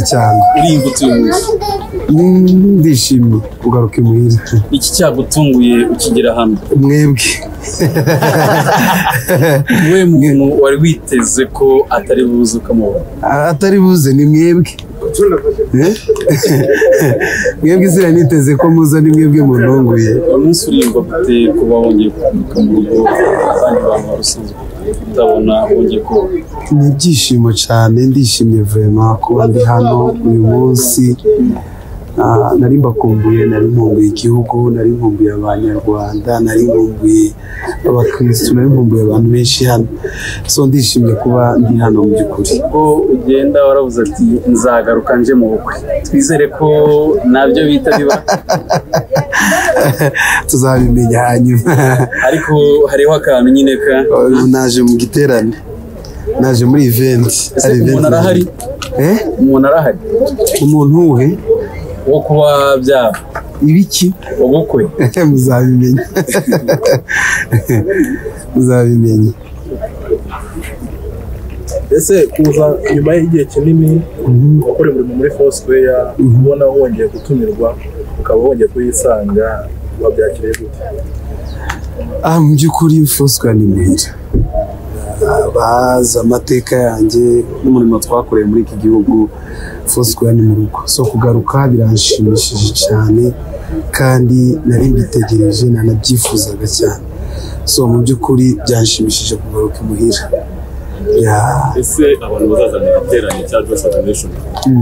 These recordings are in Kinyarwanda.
Cyane. Urimbutse uyu munsi? Ndishimye kugaruka imuhira. Iki cyagutunguye ukigera hano? Mwebwe. We muntu wari witeze ko atari buze ukamubona? Atari buze ni mwebwe. Mwebwe izina niteze ko muza ni mwebwe muntunguye. Uyu munsi urimba gute kuba wongeye kugaruka mu rugo, abandi bantu wari usanzwe utabona wongeye kubona? Ni ibyishimo cyane, ndishimye vraiment kuba ndi hano uyu munsi. Nari mbakumbuye, nari nkumbuye igihugu, nari nkumbuye abanyarwanda, nari nkumbuye abakristu, nari nkumbuye abantu benshi hano. So ndishimye kuba ndi hano mu by'ukuri. Ubwo ugenda waravuze ati nzagaruka nje mu bukwe, twizere ko nabyo bita biba. Tuzabimenya hanyuma. Ariko hariho akantu nyine ka naje mu giterane, naje muri event. Ese umuntu arahari? Umuntu arahari? Umuntu uwe? Wo kuba byaba ibiki? Ubukwe. Muzabimenya. Muzabimenya. Ese kuza nyuma y'igihe kinini wakora umurimo muri Foursquare, ubona wongeye gutumirwa ukaba wongeye kuyisanga, wabyakiriye gute? Mu by'ukuri Foursquare ni muhira. Bazi amateka yanjye n'umurimo twakoreye muri iki gihugu, Foursquare ni mu rugo. So kugaruka biranshimishije cyane kandi nari mbitegereje, nanabyifuzaga cyane. So mu by'ukuri byanshimishije kugaruka imuhira. Ese abantu bazaza mu giterane cya Joshua Generation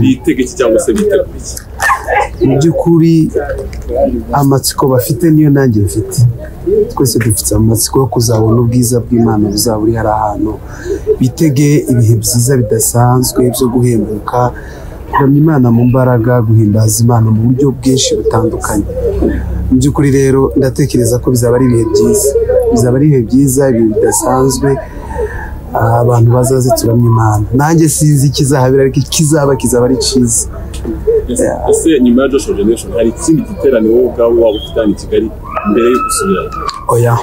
bitege iki cyangwa se bitegura iki? Mu by'ukuri amatsiko bafite niyo nanjye mfite. Twese dufite amatsiko yo kuzabona ubwiza bw'Imana buzaba buri hari ahantu. Bitege ibihe byiza bidasanzwe byo guhembuka, kuramya Imana mu mbaraga, guhimbaza Imana mu buryo bwinshi butandukanye. Mu by'ukuri rero ndatekereza ko bizaba ari ibihe byiza, bizaba ari ibihe byiza, ibihe bidasanzwe. Abantu bazaze turamya Imana. Nanjye sinzi ikizahabera ariko ikizaba kizaba ari cyiza. Ese nyuma ya Joshua Generation hari ikindi giterane wowe ubwawe waba ufite hano i Kigali mbere yo gusubirayo? Oya.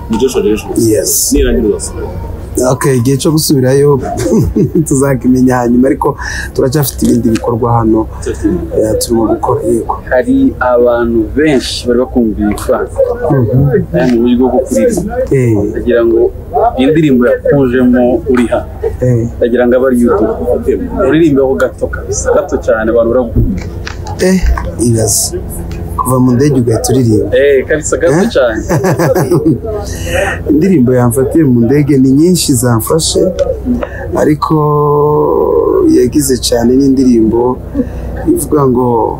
Ni Joshua Generation. Yes. Nirangira uzasubirayo. Okay, igihe cyo gusubirayo tuzakimenya hanyuma, ariko turacyafite ibindi bikorwa hano turimo gukora. Yego. Hari abantu benshi bari bakumbuye Frank mu buryo bwo kuririmba, ndagira ngo indirimbo yakujemo uri hano, ndagira ngo abe ari YouTube uririmbeho gato kabisa, gato cyane abantu baragukunda. Ibaze kuva mu ndege ugahita uririmba. Kabisa gato cyane. Indirimbo yamfatiye mu ndege ni nyinshi zamfashe, ariko yagize cyane n'indirimbo ivuga ngo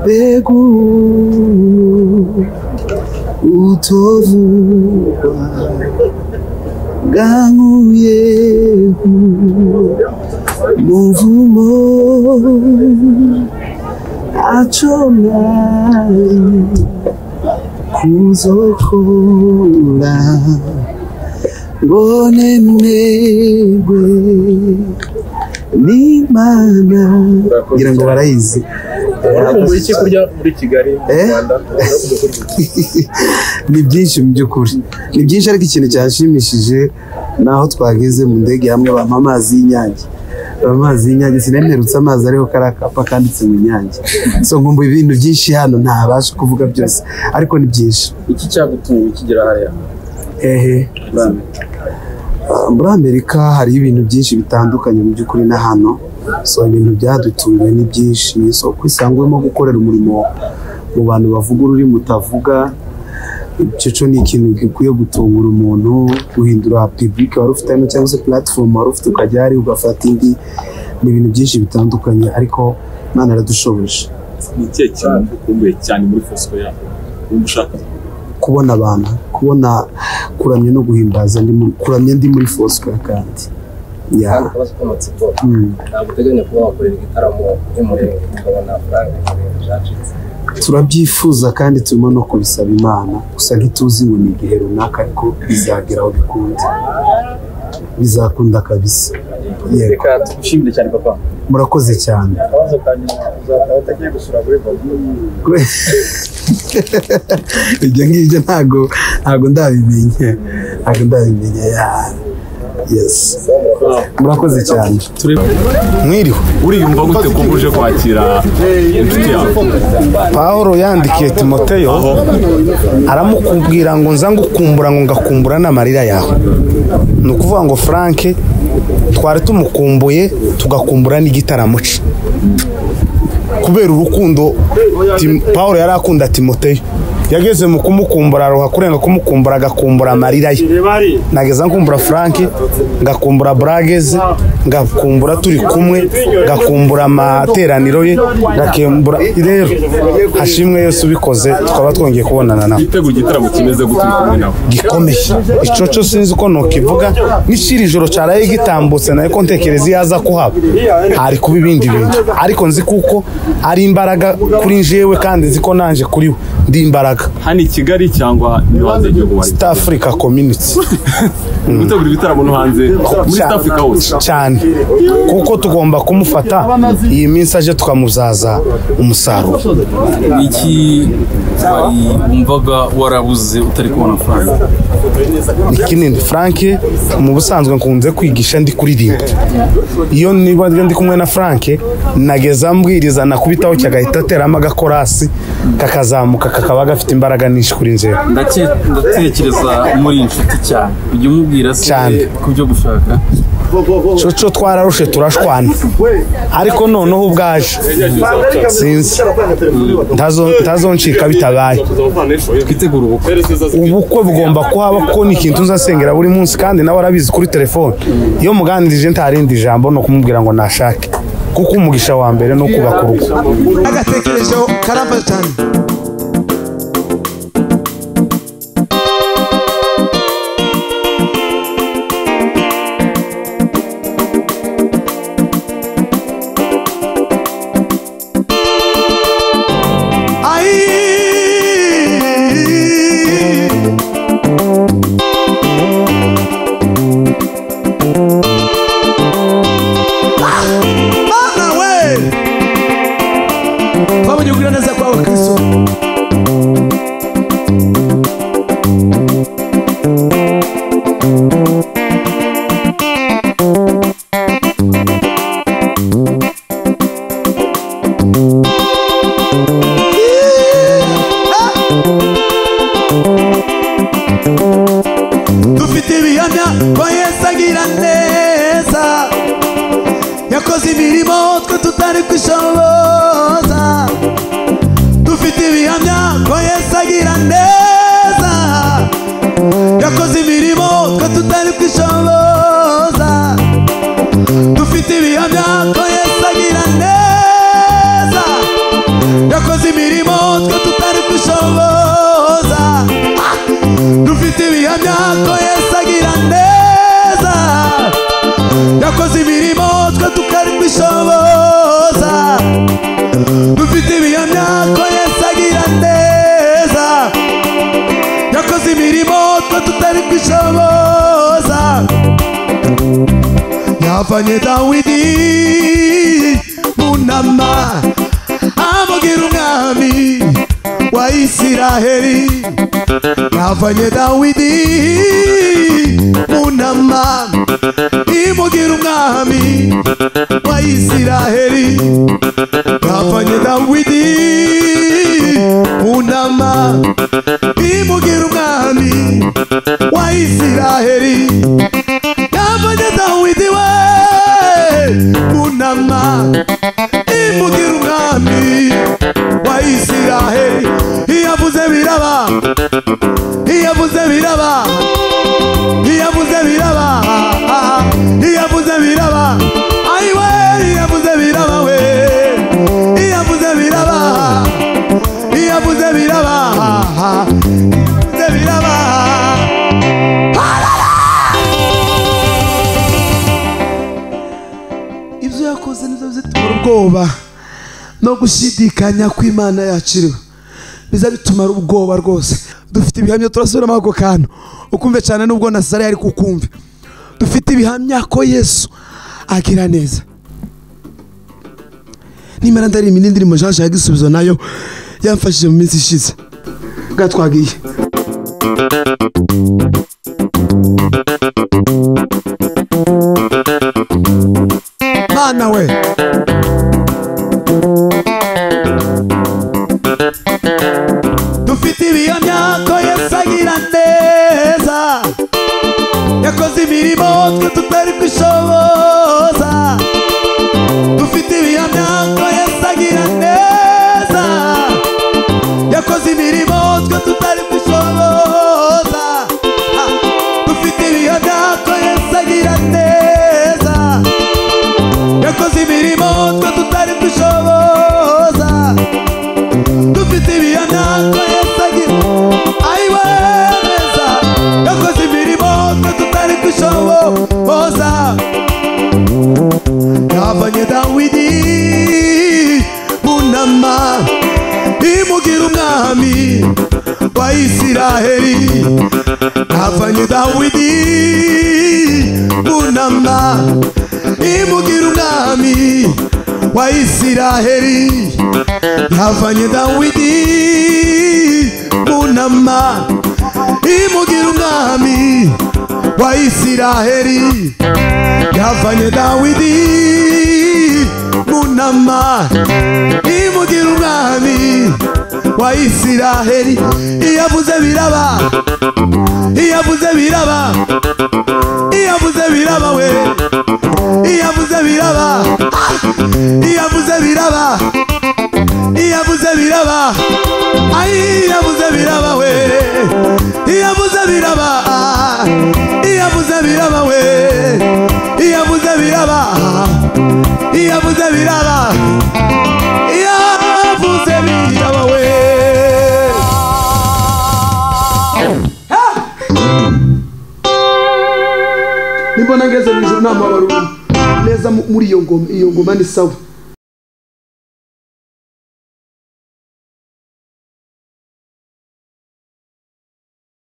mbega utovugwa bwankuye muvumo ntacyo nari kuzokora ngo nemerwe n'Imana. Ngira ngo barayizi. Urakumbuye iki kurya muri Kigali mu Rwanda? Ni byinshi mu by'ukuri, ni byinshi, ariko ikintu cyanshimishije naho twageze mu ndege hamwe bampa amazi y'Inyange. Amazi y'Inyange sinemperutse amazi ariho kariya kapa kanditse mu Nyange. So nkumbuye ibintu byinshi hano ntabasha kuvuga byose, ariko ni byinshi. Iki cyagutunguye ukigera hariya? Hehe? Muri Amerika hariyo ibintu byinshi bitandukanye mu by'ukuri na hano. So ibintu byadutunguye ni byinshi. So kwisangwemo gukorera umurimo mu bantu bavuga ururimi utavuga, icyo cyo ni ikintu gikwiye gutungura umuntu, guhindura public wari ufite hano cyangwa se platform wari ufite ukajya hari ugafata indi. Ni ibintu byinshi bitandukanye, ariko Imana iradushoboje. Ni ikihe kintu ukumbuye cyane muri Foursquare wumva ushaka? Kubona abantu, kubona kuramya no guhimbaza, kuramya ndi muri Foursquare kandi. Kandi akabazo k'amatsiko, ntabwo uteganya kuba wakorera igitaramo cy'umurenge ukabona Frank ibintu byacitse? Turabyifuza kandi turimo no kubisaba Imana, gusa ntituzi ngo ni igihe runaka, ariko bizagera aho bikunda, bizakunda kabisa. Yego. Reka tugushimire cyane papa. Murakoze cyane. Akabazo kanyu uzataha utagiye gusura kuri Vogue? Ibyo ngibyo ntago ndabimenya, ntago ndabimenya. Yes, murakoze cyane. Mwiriwe. Uriyumva gute ko uje kwakira inshuti yawe? Pawulo yandikiye Timoteyo aramukubwira ngo nza ngukumbura ngo ngakumbura n'amarira yawe. Ni ukuvuga ngo Frank twari tumukumbuye tugakumbura n'igitaramo cye kubera urukundo Pawulo yari akunda Timoteyo. Yageze mu kumukumbura aroha kurenga kumukumbura agakumbura amarira ye. Nageza nkumbura Frank, ngakumbura Brageze, ngakumbura turi kumwe, ngakumbura amateraniro ye, ngakumbura rero hashimwe Yesu ubikoze tukaba twongeye kubonana nawe. Itegura igitaramo kimeze gute uri kumwe nawe? Gikomeye. Ico cyo sinzi uko nokivuga, n'ikiri joro cyaraye gitambutse nayo ko ntekereza iyo aza kuhaba hari kuba ibindi bintu, ariko nzi kuko ari imbaraga kuri njewe kandi nzi ko nanje kuri we ndi imbaraga. Hano i Kigali cyangwa no hanze y'igihugu? East Africa Community. Gutegura ibitaramo no hanze muri East Africa hose cyane, kuko tugomba kumufata iyi minsi aje tukamuzaza umusaruro. Iki wumvaga warabuze utari kubona Frank? Ni kinini. Frank mu busanzwe nkunze kwigisha ndi kuririmba. Iyo niba ndi kumwe na Frank nageza mbwiriza nakubitaho cyagahita ateramo agakorasi kakazamuka kakaba gafite imbaraga nyinshi kuri njewe. Ndatekereza muri inshuti cyane, ujya umubwira se ku byo gushaka? Coco twararushe turashwana, ariko noneho ubwaje sinzi ntazoncika bitabaye. Twitegura ubukwe. Ubukwe bugomba kuhaba kuko ni ikintu nzasengera buri munsi, kandi nawe arabizi kuri telefone. Iyo muganirije ntarindi jambo no kumubwira ngo nashake, kuko umugisha wa mbere no kubaka urugo. Agatekerezo karamfasha cyane. Dufite ibihamya ko Yesu agira neza, yakoze imirimo twe tutari kwishoboza. Dufite ibihamya ko Yesu agira neza, yakoze imirimo twe tutari kwishoboza. Dufite ibihamya ko Yesu agira neza, yakoze imirimo twe tutari kwishoboza. Dufite ibihamya ko Yesu agira neza, yakoze imirimo twe tutari kwishoboza. Dufite ibihamya ko Yesu agira neza, yakoze imirimo twe tutari kwishoboza. Yavanye Dawidi mu nama amugira umwami wa Isiraheli. Yavanye Dawidi mu nama imugira umwami wa Isiraheli. Yavanye Dawidi mu nama imugira umwami wa Isiraheli. Yavanye Dawidi we mu nama imugira umwami wa Isiraheli. Iyavuze biraba, iyavuze biraba, iyavuze biraba, iyavuze biraba, ayiwe iyavuze biraba we, iyavuze biraba, iyavuze biraba, iyavuze biraba. Ibyo yakoze nibyo bizitumara ubwoba no gushidikanya kw'Imana yacu, biza bitumara ubwoba rwose. Dufite ibihamya, turasubiramo ako kantu ukumve cyane nubwo na Sara yari kukumva. Dufite ibihamya ko Yesu agira neza. Nimara ndaririmba indi ndirimbo Jean Jacques Gisubizo nayo yamfashije mu minsi ishize. Gatwagiye. Munama imugira umwami wa Isiraheli, yavanye Dawidi Munama imugira umwami wa Isiraheli, yavanye Dawidi Munama imugira umwami wa Isiraheli, yavanye Dawidi Munama imugira umwami wa Isiraheli. Iyavuze biraba, iyavuze biraba, iyavuze biraba we, iyavuze biraba, iyavuze biraba, iyavuze biraba, ai iyavuze biraba we, iyavuze biraba, iyavuze biraba we, iyavuze biraba, iyavuze biraba, iyavuze biraba we. Nimbona ngeze mu ijuru nta mubabaro neza muri iyo ngoma, iyo ngoma ni sawa.